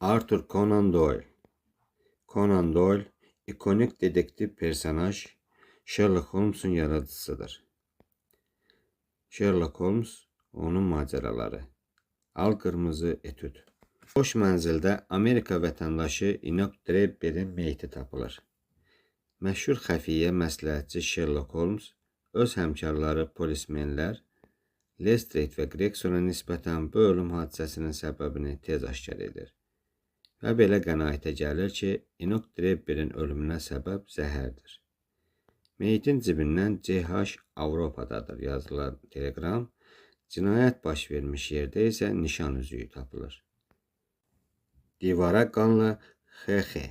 Arthur Conan Doyle. Conan Doyle ikonik dedektiv personaj Sherlock Holmes'un yaradıcısıdır. Sherlock Holmes, onun macəraları. Al qırmızı etüd. Boş mənzildə Amerika vətəndaşı Enoch Drebberin meyiti tapılır. Məşhur xəfiyyə məsləhətçi Sherlock Holmes öz həmkarları polismenlər Lestrade və Gregsona nisbətən bu ölüm hadisəsinin səbəbini tez aşkar edir. Və belə qənaətə gəlir ki, Enoch Drebberin ölümünə səbəb zəhərdir. Meyitin cibindən CH Avropadadır yazılan teleqram, cinayət baş vermiş yerdə isə nişan üzüyü tapılır. Divara qanla XX,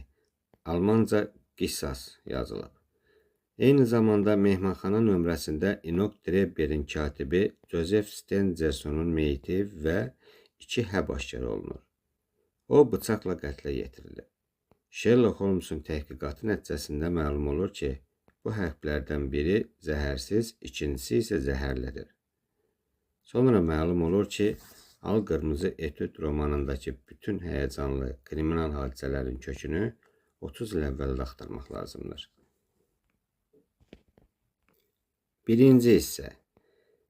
Almanca qisas yazılıb. Eyni zamanda mehmanxana nömrəsində Enoch Drebberin katibi Joseph Stangersonun meyiti və iki həb aşkar olunur. O bıçaqla qətlə yetirilib. Sherlock Holmesun təhqiqatı nəticəsində məlum olur ki, bu həblərdən biri zəhərsiz, ikincisi isə zəhərlidir. Sonra məlum olur ki, Al Qırmızı Etüd romanındakı bütün həyəcanlı kriminal hadisələrin kökünü 30 il əvvəldə axtarmaq lazımdır. Birinci hissə.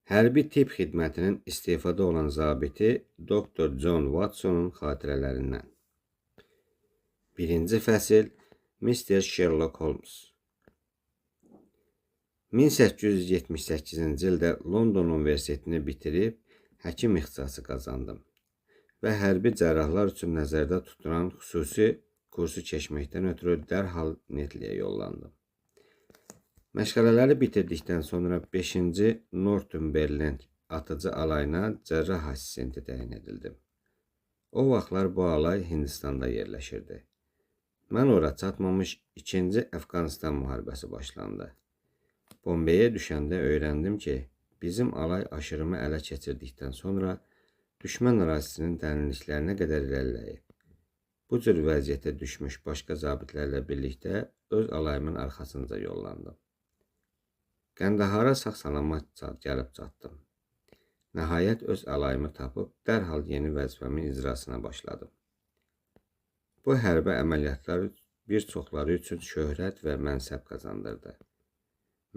Hərbi tibb xidmətinin istifada olan zabiti Dr. John Watsonun xatirələrindən. Birinci fəsil Mr. Sherlock Holmes. 1878-ci ildə London Universitetini bitirib həkim ixtisası qazandım və hərbi cərrahlar üçün nəzərdə tutulan xüsusi kursu keçməkdən ötürü dərhal Netliyə yollandım. Məşğələləri bitirdikdən sonra 5-ci Northumberland atıcı alayına cərrah assistenti təyin edildim. O vaxtlar bu alay Hindistanda yerləşirdi. Mən ora çatmamış 2-ci Əfqanistan müharibəsi başlandı. Bombeyə düşəndə öyrəndim ki, bizim alay aşırımı ələ keçirdikdən sonra düşmən ərazisinin dərinliklərinə qədər irəliləyib. Bu cür vəziyyətə düşmüş başqa zabitlərlə birlikdə öz alayımın arxasınca yollandım. Qəndahara sağ-salamat gəlib çatdım. Nəhayət öz alayımı tapıb dərhal yeni vəzifəmin icrasına başladım. Bu hərbi əməliyyatlar bir çoxları üçün şöhrət və mənsəb qazandırdı.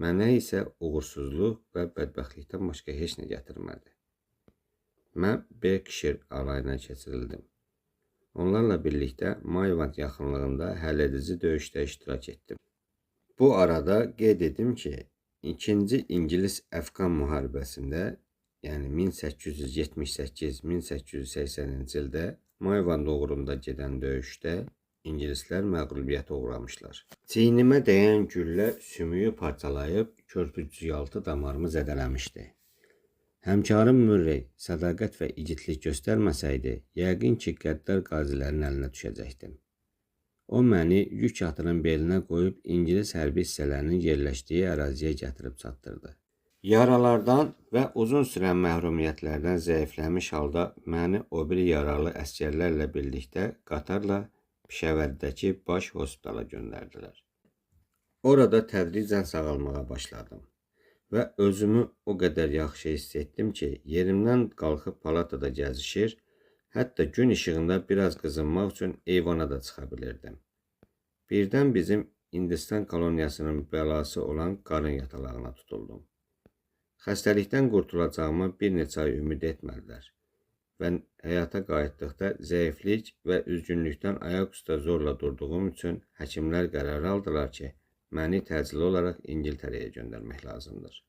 Mənə isə uğursuzluq və bədbəxtlikdən başqa heç nə gətirmədi. Mən Berkshire alayına keçirildim. Onlarla birlikdə Mayvand yaxınlığında həlledici döyüşdə iştirak etdim. Bu arada qeyd edim ki, İkinci İngilis-Əfqan müharibəsində, yəni 1878-1880-ci ildə Mayvand uğrunda gedən döyüşdə ingilislər məğlubiyyətə uğramışlar. Çiynimə dəyən güllə sümüyü parçalayıb körpücüyaltı damarımı zədələmişdi. Həmkarım Murray sədaqət və igidlik göstərməsəydi, yəqin ki, qəddar qazilərin əlinə düşəcəkdim. O məni yük atının belinə qoyub İngilis hərbi hissələrinin yerləşdiyi əraziyə gətirib çatdırdı. Yaralardan və uzun sürən məhrumiyyətlərdən zəifləmiş halda məni o biri yaralı əsgərlərlə birlikdə qatarla Pişəvərdəki baş hospitala göndərdilər. Orada tədricən sağalmağa başladım və özümü o qədər yaxşı hiss etdim ki, yerimdən qalxıb palatada gəzişir, hətta gün işığında biraz qızınmaq üçün eyvana da çıxa bilirdim. Birdən bizim Hindistan koloniyasının bəlası olan qarın yatalağına tutuldum. Xəstəlikdən qurtulacağıma bir neçə ay ümid etmədilər və həyata qayıtdıqda zəiflik və üzgünlükdən ayaq üstə zorla durduğum üçün həkimlər qərar aldılar ki, məni təcili olaraq İngiltərəyə göndərmək lazımdır.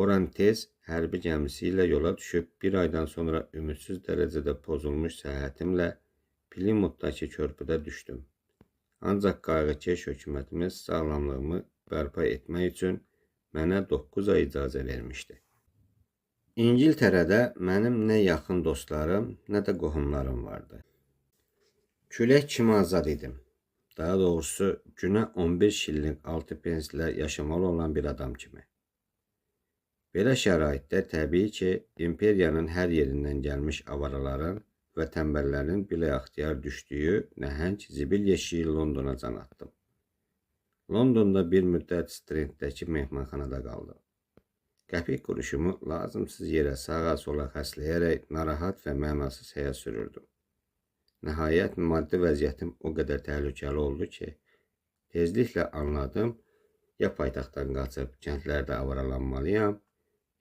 Oran tez hərbi gəmisi ilə yola düşüb bir aydan sonra ümidsiz dərəcədə pozulmuş səhhətimlə Plymouth'dakı körpüdə düşdüm. Ancaq qayğıkeş hökumətimiz sağlamlığımı bərpa etmək üçün mənə 9 ay icazə vermişdi. İngiltərədə mənim nə yaxın dostlarım, nə də qohumlarım vardı. Külək kimi azad idim. Daha doğrusu günə 11 şilling 6 penslə yaşamalı olan bir adam kimi. Belə şəraitdə təbii ki, imperiyanın hər yerindən gəlmiş avaraların və tənbəllərin bilə-ixtiyar düşdüyü nəhəng zibil yeşiyi Londona can atdım. Londonda bir müddət Strenddəki mehmanxanada qaldım. Qəpik quruşumu lazımsız yerə sağa-sola xərcləyərək narahat və mənasız həyat sürürdüm. Nəhayət, maddi vəziyyətim o qədər təhlükəli oldu ki, tezliklə anladım, ya paytaxtdan qaçıb kəndlərdə avaralanmalıyam,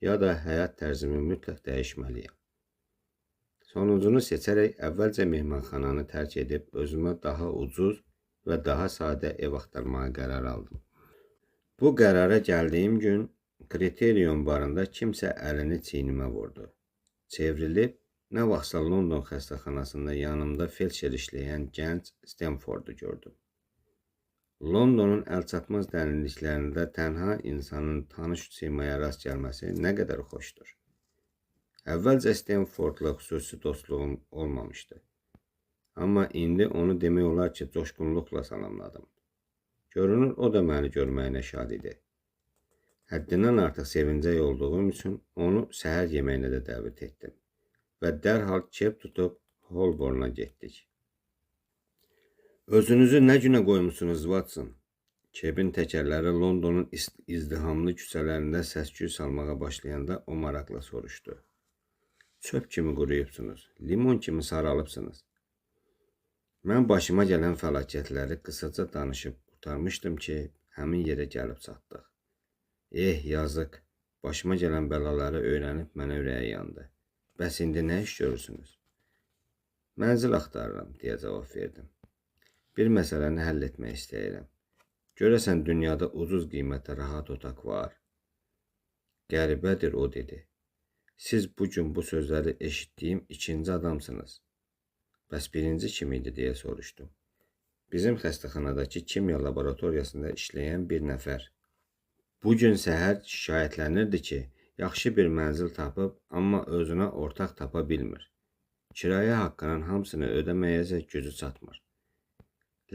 ya da həyat tərzimi mütləq dəyişməliyəm. Sonuncunu seçərək əvvəlcə mehmanxananı tərk edib özümə daha ucuz və daha sadə ev axtarmağa qərar aldım. Bu qərara gəldiyim gün Kriterion barında kimsə əlini çiynimə vurdu. Çevrilib, nə vaxtsa London xəstəxanasında yanımda felçer işləyən gənc Stanfordu gördüm. Londonun əlçatmaz dərinliklərində tənha insanın tanış simaya rast gəlməsi nə qədər xoşdur. Əvvəlcə Stanfordla xüsusi dostluğum olmamışdı. Amma indi onu demək olar ki, coşqunluqla salamladım. Görünür, o da məni görməyinə şad idi. Həddindən artıq sevincək olduğum üçün onu səhər yeməyinə də dəvət etdim və dərhal kep tutub Holborna getdik. Özünüzü nə günə qoymusunuz, Watson? Kebin təkərləri Londonun izdihamlı küçələrində səs-küy salmağa başlayanda o maraqla soruşdu. Çöp kimi quruyubsunuz, limon kimi saralıbsınız. Mən başıma gələn fəlakətləri qısaca danışıb qurtarmışdım ki, həmin yerə gəlib çatdıq. Eh, yazıq, başıma gələn bəlaları öyrənib mənə ürəyi yandı. Bəs indi nə iş görürsünüz? Mənzil axtarıram, deyə cavab verdim. Bir məsələni həll etmək istəyirəm. Görəsən dünyada ucuz qiymətə rahat otaq var? Qəribədir, o dedi. Siz bugün bu sözləri eşitdiyim ikinci adamsınız. Bəs birinci kim idi, deyə soruşdum. Bizim xəstəxanadakı kimya laboratoriyasında işləyən bir nəfər. Bugün səhər şikayətlənirdi ki, yaxşı bir mənzil tapıb, amma özünə ortaq tapa bilmir. Kirayə haqqının hamısını ödəməyəcək gücü çatmır.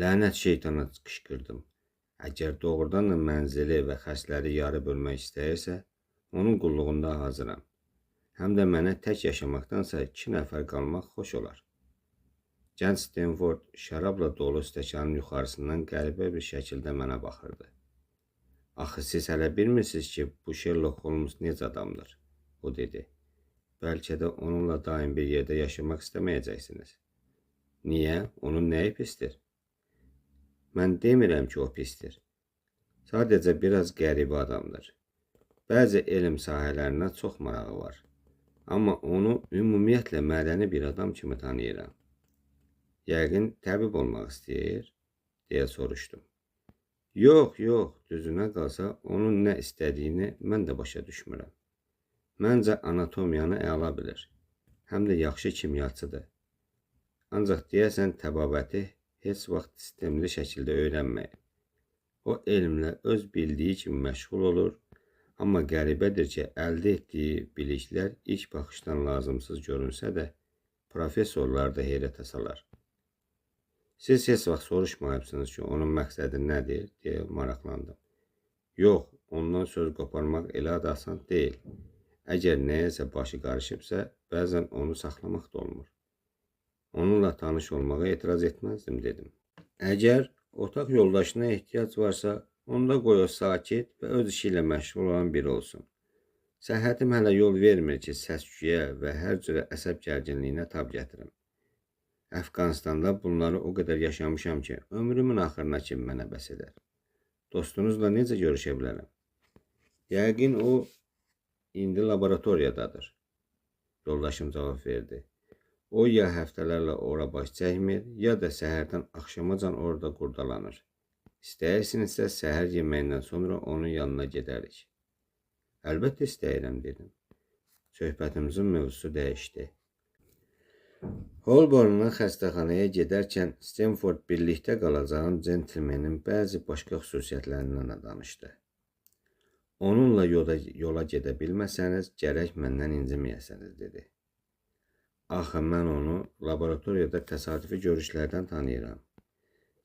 Lənət şeytana qışqırdım. Əgər doğrudan da mənzili və xərcləri yarı bölmək istəyirsə, onun qulluğunda hazıram. Həm də mənə tək yaşamaqdansa 2 nəfər qalmaq xoş olar. Gənc Stanford şərabla dolu stəkanın yuxarısından qəribə bir şəkildə mənə baxırdı. Axı siz hələ bilmirsiniz ki, bu Sherlock Holmes necə adamdır, o dedi. Bəlkə də onunla daim bir yerdə yaşamaq istəməyəcəksiniz. Niyə? Onun nəyi pisdir? Mən demirəm ki, o pisdir. Sadəcə biraz qəribə adamdır. Bəzi elm sahələrinə çox marağı var. Amma onu ümumiyyətlə mədəni bir adam kimi tanıyıram. Yəqin təbib olmaq istəyir, deyə soruşdum. Yox, yox, düzünə qalsa onun nə istədiyini mən də başa düşmürəm. Məncə anatomiyanı əla bilir. Həm də yaxşı kimyaçıdır. Ancaq deyəsən təbabəti heç vaxt sistemli şəkildə öyrənməyib. O elmlə öz bildiyi kimi məşğul olur, amma qəribədir ki, əldə etdiyi biliklər ilk baxışdan lazımsız görünsə də, professorlar da heyrətə salar. Siz heç vaxt soruşmayıbsınız ki, onun məqsədi nədir, deyə maraqlandım. Yox, ondan söz qoparmaq elə də asan deyil. Əgər nəyəsə başı qarışıbsa, bəzən onu saxlamaq da olmur. Onunla tanış olmağa etiraz etməzdim, dedim. Əgər otaq yoldaşına ehtiyac varsa, onda qoy o sakit və öz işi ilə məşğul olan biri olsun. Səhhətim hələ yol vermir ki, səs-küyə və hər cürə əsəb gərginliyinə tab gətirim. Əfqanistanda bunları o qədər yaşamışam ki, ömrümün axırına kimi mənə bəs edər. Dostunuzla necə görüşə bilərəm? Yəqin o indi laboratoriyadadır, yoldaşım cavab verdi. O ya həftələrlə ora baş çəkmir, ya da səhərdən axşamacan orada qurdalanır. İstəyirsinizsə səhər yeməyindən sonra onun yanına gedərik. Əlbəttə istəyirəm, dedim. Söhbətimizin mövzusu dəyişdi. Holborndan xəstəxanaya gedərkən Stanford birlikdə qalacağım centlmenin bəzi başqa xüsusiyyətlərindən də danışdı. Onunla yola gedə bilməsəniz, gərək məndən inciməyəsiniz, dedi. Axı mən onu laboratoriyada təsadüfi görüşlərdən tanıyıram.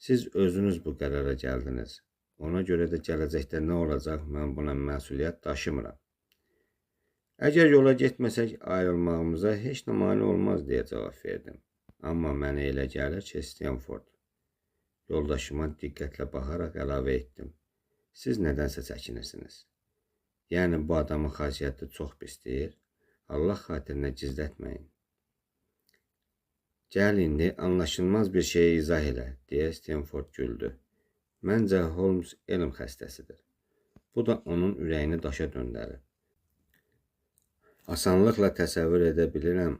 Siz özünüz bu qərara gəldiniz. Ona görə də gələcəkdə nə olacaq, mən buna məsuliyyət daşımıram. Əgər yola getməsək, ayrılmağımıza heç nə mane olmaz, deyə cavab verdim. Amma mənə elə gəlir ki, Stanford. Yoldaşıma diqqətlə baxaraq əlavə etdim. Siz nədənsə çəkinirsiniz. Yəni, bu adamın xasiyyəti çox pisdir. Allah xatirinə gizlətməyin. Gəl indi anlaşılmaz bir şeyi izah elə, deyə Stanford güldü. Məncə Holmes elm xəstəsidir. Bu da onun ürəyini daşa döndərir. Asanlıqla təsəvvür edə bilirəm,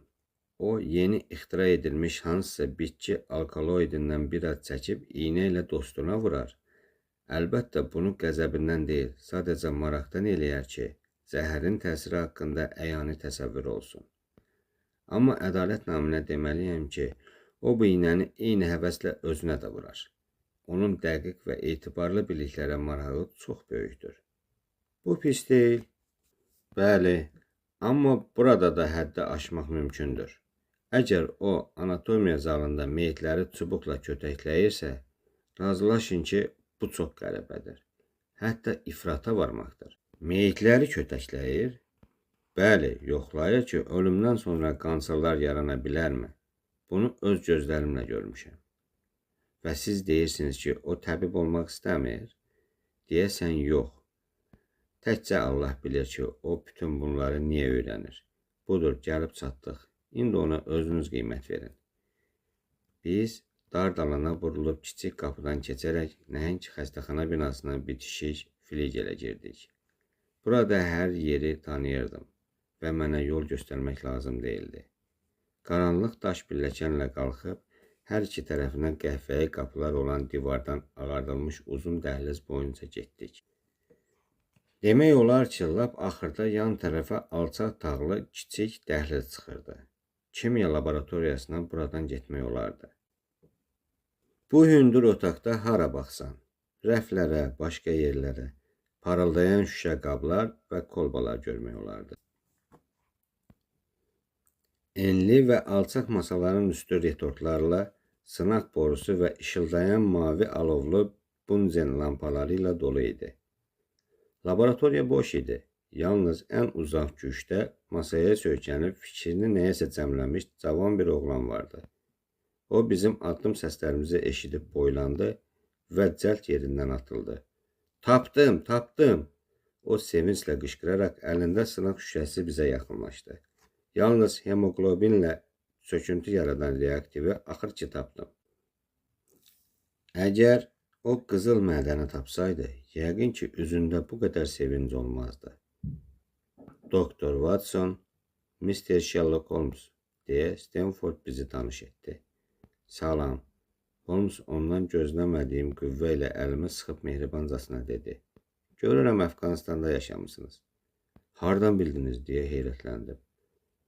o yeni ixtira edilmiş hansısa bitki alkaloidindən biraz çəkib iynə ilə dostuna vurar. Əlbəttə bunu qəzəbindən deyil, sadəcə maraqdan eləyər ki, zəhərin təsiri haqqında əyani təsəvvür olsun. Amma ədalət naminə deməliyəm ki, o bu iynəni eyni həvəslə özünə də vurar. Onun dəqiq və etibarlı biliklərə marağı çox böyükdür. Bu pis deyil. Bəli, amma burada da həddi aşmaq mümkündür. Əgər o anatomiya zalında meyitləri çubuqla kötəkləyirsə, razılaşın ki, bu çox qəribədir. Hətta ifrata varmaqdır. Meyitləri kötəkləyir? Bəli, yoxlayır ki, ölümdən sonra qansırlar yarana bilərmi? Bunu öz gözlərimlə görmüşəm. Və siz deyirsiniz ki, o təbib olmaq istəmir? Deyəsən, yox. Təkcə Allah bilir ki, o bütün bunları niyə öyrənir. Budur, gəlib çatdıq. İndi ona özünüz qiymət verin. Biz dar dalana vurulub kiçik qapıdan keçərək nəhəng xəstəxana binasına bitişik filigelə girdik. Burada hər yeri tanıyırdım və mənə yol göstərmək lazım deyildi. Qaranlıq daş pilləkənlə qalxıb, hər iki tərəfindən qəhvəyi qapılar olan divardan ağardılmış uzun dəhliz boyunca getdik. Demək olar ki, lap axırda yan tərəfə alçaq tağlı kiçik dəhliz çıxırdı. Kimya laboratoriyasına buradan getmək olardı. Bu hündür otaqda hara baxsan, rəflərə, başqa yerlərə, parıldayan şüşə qablar və kolbalar görmək olardı. Enli və alçaq masaların üstü retortlarla, sınaq borusu və işıldayan mavi alovlu bunzen lampaları ilə dolu idi. Laboratoriya boş idi. Yalnız ən uzaq gücdə masaya söykənib fikrini nəyəsə cəmləmiş cavan bir oğlan vardı. O bizim addım səslərimizi eşidib boylandı və cəld yerindən atıldı. Tapdım, tapdım! O sevinclə qışqıraraq əlində sınaq şüşəsi bizə yaxınlaşdı. Yalnız hemoqlobinlə söküntü yaradan reaktivi axır ki tapdım. Əgər o qızıl mədəni tapsaydı, yəqin ki, üzündə bu qədər sevinc olmazdı. Doktor Watson, Mr. Sherlock Holmes, deyə Stanford bizi tanış etdi. Salam. Holmes ondan gözləmədiyim qüvvə ilə əlimi sıxıb mehribancasına dedi. Görürəm Əfqanistanda yaşamısınız. Hardan bildiniz, deyə heyrətləndim.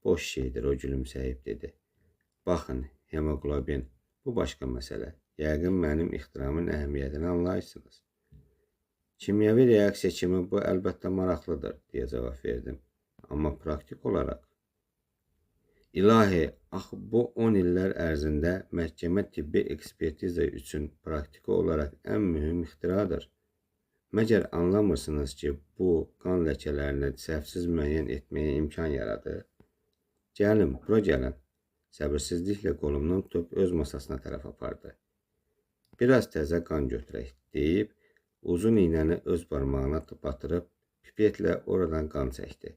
Boş şeydir, o gülümsəyib dedi. Baxın, hemoqlobin, bu başqa məsələ. Yəqin mənim ixtiramın əhəmiyyətini anlayırsınız. Kimyəvi reaksiya kimi bu əlbəttə maraqlıdır, deyə cavab verdim. Amma praktik olaraq. İlahi, axı bu 10 illər ərzində məhkəmə tibbi ekspertiza üçün praktiki olaraq ən mühüm ixtiradır. Məgər anlamırsınız ki, bu qan ləkələrini səhvsiz müəyyən etməyə imkan yaradır? Gəlin, bura gəlin. Səbirsizliklə qolumdan tutub öz masasına tərəf apardı. Biraz təzə qan götürək, deyib, uzun iynəni öz barmağına batırıb, pipetlə oradan qan çəkdi.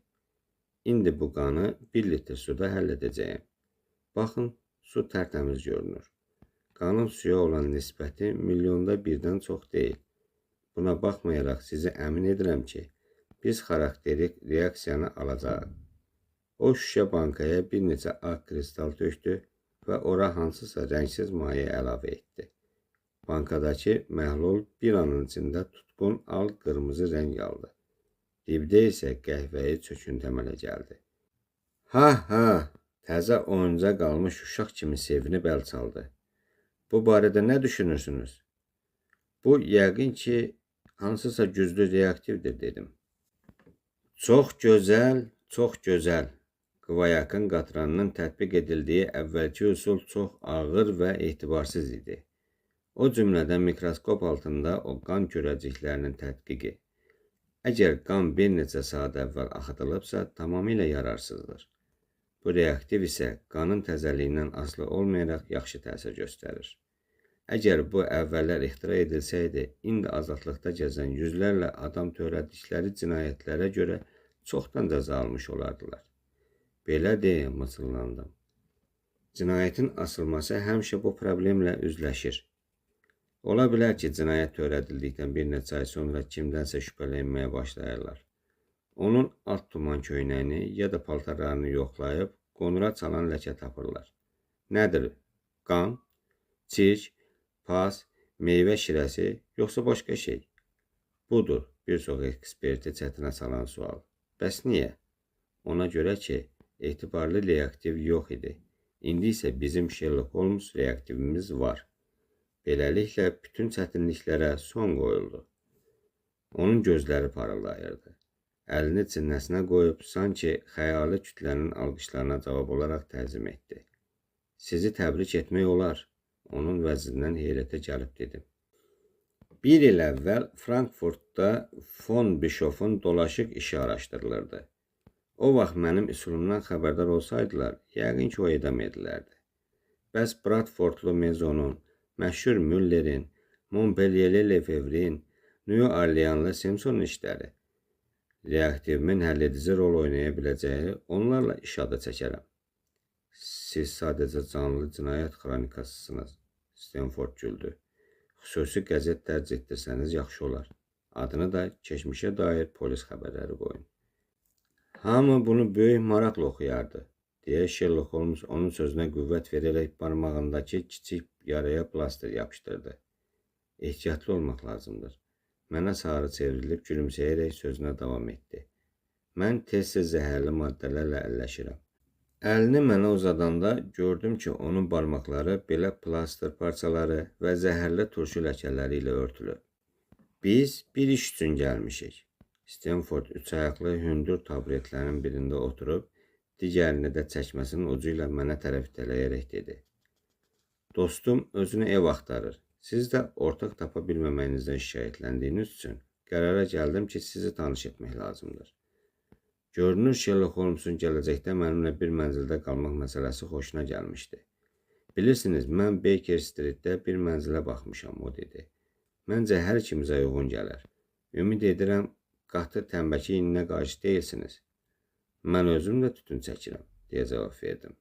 İndi bu qanı 1 litr suda həll edəcəyəm. Baxın, su tərtəmiz görünür. Qanın suya olan nisbəti milyonda birdən çox deyil. Buna baxmayaraq sizi əmin edirəm ki, biz xarakterik reaksiyanı alacağıq. O şüşə bankaya bir neçə ağ kristal tökdü və ora hansısa rəngsiz maye əlavə etdi. Bankadakı məhlul bir anın içində tutqun al qırmızı rəng aldı. Dibdə isə qəhvəyi çöküntü əmələ gəldi. Ha, ha, təzə oyuncaq almış uşaq kimi sevinib əl çaldı. Bu barədə nə düşünürsünüz? Bu yəqin ki, hansısa güclü reaktivdir, dedim. Çox gözəl, çox gözəl. Qvayakın qatranının tətbiq edildiyi əvvəlki üsul çox ağır və etibarsız idi. O cümlədən mikroskop altında o qan kürəciklərinin tədqiqi. Əgər qan bir neçə saat əvvəl axıdılıbsa, tamamilə yararsızdır. Bu reaktiv isə qanın təzəliyindən asılı olmayaraq yaxşı təsir göstərir. Əgər bu əvvəllər ixtira edilsəydi, indi azadlıqda gəzən yüzlərlə adam törətdikləri cinayətlərə görə çoxdan cəza almış olardılar. Belə deyin, mısıllandım. Cinayətin açılması həmişə bu problemlə üzləşir. Ola bilər ki, cinayət törədildikdən bir neçə ay sonra kimdənsə şübhələnməyə başlayarlar. Onun alt tuman köynəyini ya da paltarlarını yoxlayıb qonura çalan ləkə tapırlar. Nədir? Qan, çirk, pas, meyvə şirəsi, yoxsa başqa şey? Budur bir çox eksperti çətinə salan sual. Bəs niyə? Ona görə ki, etibarlı reaktiv yox idi. İndi isə bizim Sherlock Holmes reaktivimiz var. Beləliklə bütün çətinliklərə son qoyuldu. Onun gözləri parıldayırdı. Əlini çinnəsinə qoyub sanki xəyali kütlənin alqışlarına cavab olaraq təzim etdi. Sizi təbrik etmək olar. Onun vəznindən heyrətə gəlib dedim. Bir il əvvəl Frankfurtda von Bischoffun dolaşıq işi araşdırılırdı. O vaxt mənim üsulumdan xəbərdar olsaydılar, yəqin ki, o edam edilərdi. Bəs Bradfordlu Mezonun, məşhur Müllerin, Montpellierli Lefevrin, New Orleanlı Simpsonun işləri. Reaktivimin həlledici rol oynaya biləcəyi onlarla iş adı çəkərəm. Siz sadəcə canlı cinayət xronikasısınız, Stanford güldü. Xüsusi qəzet dərc etdirsəniz yaxşı olar. Adını da keçmişə dair polis xəbərləri qoyun. Hamı bunu böyük maraqla oxuyardı, deyə Sherlock Holmes onun sözünə qüvvət verərək barmağındakı kiçik yaraya plastır yapışdırdı. Ehtiyatlı olmaq lazımdır. Mənə sarı çevrilib gülümsəyərək sözünə davam etdi. Mən tez-tez zəhərli maddələrlə əlləşirəm. Əlini mənə uzadanda gördüm ki, onun barmaqları belə plastır parçaları və zəhərli turşu ləkələri ilə örtülüb. Biz bir iş üçün gəlmişik. Stanford üç ayaqlı hündür taburetlərin birində oturub, digərini də çəkməsinin ucu ilə mənə tərəf itələyərək dedi. Dostum özünü ev axtarır. Siz də ortaq tapa bilməməyinizdən şikayətləndiyiniz üçün qərara gəldim ki, sizi tanış etmək lazımdır. Görünür, Sherlock Holmesun gələcəkdə mənimlə bir mənzildə qalmaq məsələsi xoşuna gəlmişdi. Bilirsiniz, mən Baker Streetdə bir mənzilə baxmışam, o dedi. Məncə hər ikimizə uyğun gələr. Ümid edirəm, qatı tənbəki ininə qarşı deyilsiniz. Mən özüm də tütün çəkirəm, deyə cavab verdim.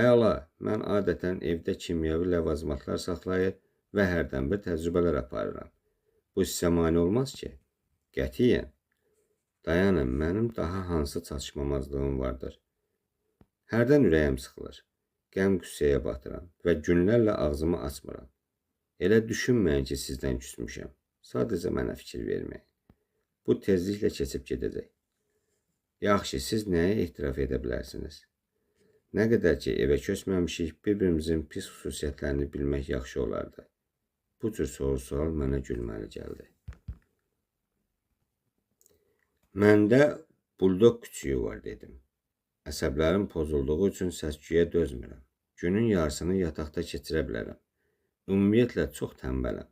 Əla, mən adətən evdə kimyəvi ləvazimatlar saxlayır və hərdən bir təcrübələr aparıram. Bu sizə mane olmaz ki? Qətiyyən. Dayanın, mənim daha hansı çatışmamazlığım vardır? Hərdən ürəyim sıxılır, qəm qüssəyə batıram və günlərlə ağzımı açmıram. Elə düşünməyin ki, sizdən küsmüşəm. Sadəcə mənə fikir verməyin. Bu tezliklə keçib gedəcək. Yaxşı, siz nəyə etiraf edə bilərsiniz? Nə qədər ki, evə köçməmişik, bir-birimizin pis xüsusiyyətlərini bilmək yaxşı olardı. Bu cür soru-sual mənə gülməli gəldi. Məndə bulldog küçüyü var, dedim. Əsəblərim pozulduğu üçün səs-küyə dözmürəm. Günün yarısını yataqda keçirə bilərəm. Ümumiyyətlə, çox tənbələm.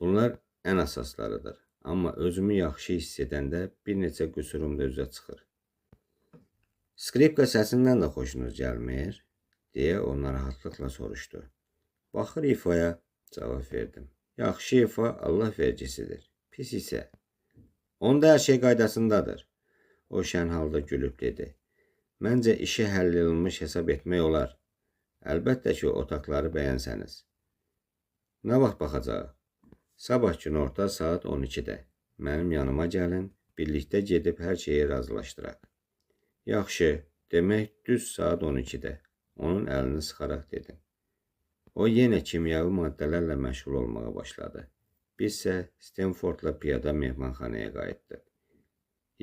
Bunlar ən əsaslarıdır. Amma özümü yaxşı hiss edəndə bir neçə qüsurum da üzə çıxır. Skripka səsindən də xoşunuz gəlmir? Deyə o narahatlıqla soruşdu. Baxır ifaya, cavab verdim. Yaxşı ifa Allah vergisidir. Pis isə. Onda hər şey qaydasındadır. O şən halda gülüb dedi. Məncə işi həll olunmuş hesab etmək olar. Əlbəttə ki, otaqları bəyənsəniz. Nə vaxt baxacaq? Sabah günorta saat 12-də. Mənim yanıma gəlin, birlikdə gedib hər şeyi razılaşdıraq. Yaxşı, demək düz saat 12-də. Onun əlini sıxaraq dedim. O yenə kimyəvi maddələrlə məşğul olmağa başladı. Biz isə Stanfordla piyada mehmanxanaya qayıtdıq.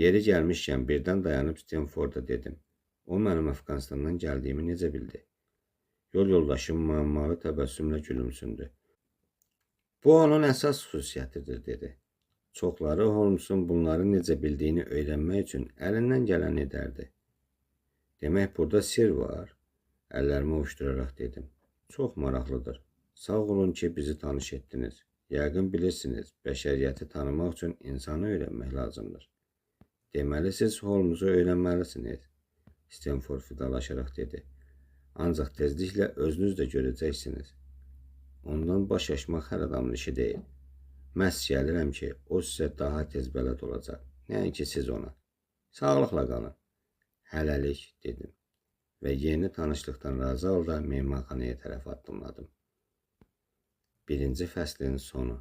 Yeri gəlmişkən birdən dayanıb Stanforda dedim. O mənim Əfqanistandan gəldiyimi necə bildi? Yol yoldaşım müəmmalı təbəssümlə gülümsündü. Bu onun əsas xüsusiyyətidir, dedi. Çoxları Holmesun bunları necə bildiyini öyrənmək üçün əlindən gələni edərdi. Demək burada sir var, əllərimi ovuşduraraq dedim. Çox maraqlıdır. Sağ olun ki, bizi tanış etdiniz. Yəqin bilirsiniz, bəşəriyyəti tanımaq üçün insanı öyrənmək lazımdır. Deməli, siz Holmesu öyrənməlisiniz, Stanford fidalaşaraq dedi. Ancaq tezliklə özünüz də görəcəksiniz. Ondan baş aşmaq hər adamın işi deyil. Məhz gəlirəm ki, o sizə daha tez bələd olacaq. Nəinki siz ona. Sağlıqla qalın. Hələlik, dedim. Və yeni tanışlıqdan razı halda mehmanxanaya tərəf addımladım. Birinci fəslin sonu.